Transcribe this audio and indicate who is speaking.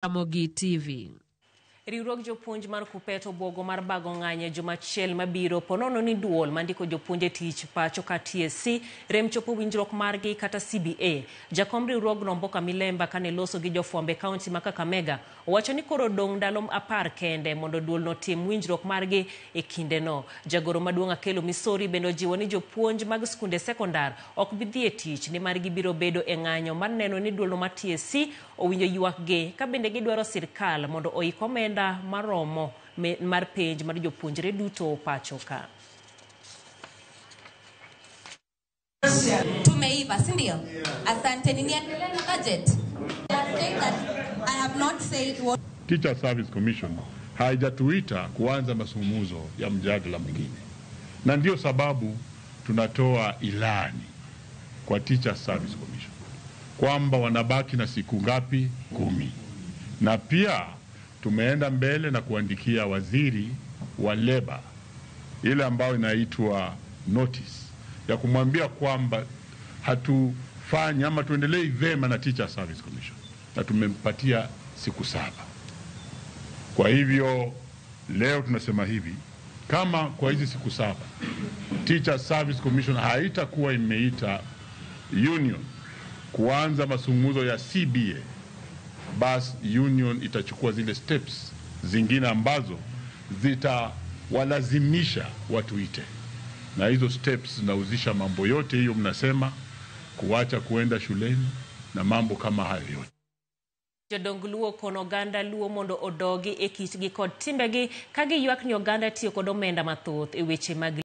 Speaker 1: Ramogi TV.
Speaker 2: Riwruog jopuonj mar Kuppet obwogo mar bago ng'anyo e juma achiel mabiro ponono ni duol mandiko jopuonj e tich pacho ka TSC rem chopo winjruok margi kata CBA. Jakom riwruogno Mboka Milemba kane loso gi jofwambo e kaunti ma Kakamega owacho ni koro odong' ndalo 10 kende mondo duolno otim winjruok margi e kindeno. Jagoro maduong' Akelo Misori bende ojiwo ni jopuonj mag skunde sekondar ok bi dhi e tich nimar gibiro bedo e ng'anyo mar neno ni duolno mar TSC owinjo ywakgi ka bende gidwaro sirkal mondo oik omenda maromo mar penj mar jopuonjre duto pacho ka.
Speaker 3: Tumeiva, si ndio? Asante. Niendelee na budget. I have said that I have not said what
Speaker 4: Teacher Service Commission haijatuita kuanza mazungumzo ya mjadala mwingine, na ndio sababu tunatoa ilani kwa Teacher Service Commission kwamba wanabaki na siku ngapi? 10. Na pia tumeenda mbele na kuandikia waziri wa leba ile ambayo inaitwa notice ya kumwambia kwamba hatufanyi ama tuendelee vema na Teacher Service Commission, na tumempatia siku 7. Kwa hivyo leo tunasema hivi, kama kwa hizi siku 7 Teacher Service Commission haitakuwa imeita union kuanza mazungumzo ya CBA, basi union itachukua zile steps zingine ambazo zitawalazimisha watuite, na hizo steps zinahusisha mambo yote hiyo mnasema, kuacha kuenda shuleni na mambo kama hayo yote.
Speaker 2: Jodong Luo kono oganda Luo mondo odogi e kitgi kod timbegi ka giywak ni oganda tiyo kod omenda mathoth e weche mag